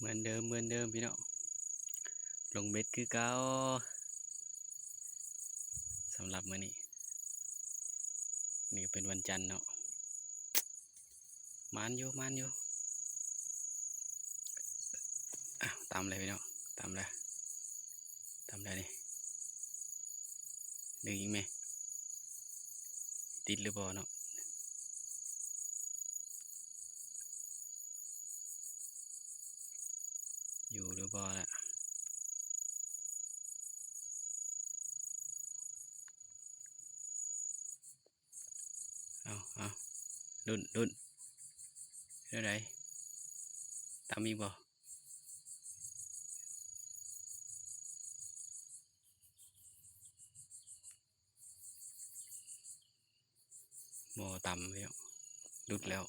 ເໝືອນເດີມ ເໝືອນເດີມພີ່ນ້ອງ ລົງເບັດຄືເກົ່າ ສຳລັບມື້ນີ້ ນີ້ກໍເປັນວັນຈັນເນາະ ໝານຢູ່ ໝານຢູ່ ອ້າວ ຕຳເລີຍພີ່ນ້ອງ ຕຳເລີຍ ຕຳເລີຍນີ້ ດຶງອີກແມ ຕິດຫຼືບໍ່ເນາະ ຢູ່ຫຼືບໍ່ລະ ເອົາ ເອົາ ລຸ້ນ ລຸ້ນ ແນວໃດ ຕຳອີກບໍ່? ບໍ່ຕຳແລ້ວ ຫຼຸດແລ້ວ